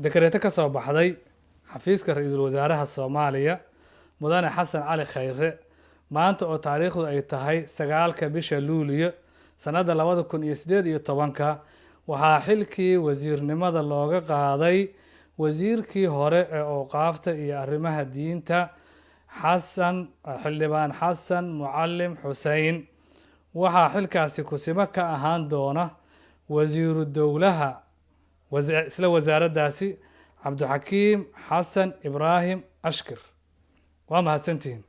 Dekareeto ka soo baxday xafiiska ra-iisul wasaaraha Soomaaliya, Mudane Xasan Cali Khayre, maanta oo taariikhdu ay tahay 9-ka bisha Luuliyo sanadda 2018-ka, waxaa xilkii wasiirnimada looga qaaday wasiirkii hore ee Awqaafta iyo Arrimaha Diinta, Xasan, Xildhibaan Xasan Mucalim Xusein. Waxaa xilkaasi kusimo ka ahaan doona wasiiru dowlaha isla wasaaraddaasi, Cabdixakiim Xasan Ibraahim Ashkir. Waa mahadsantihiin.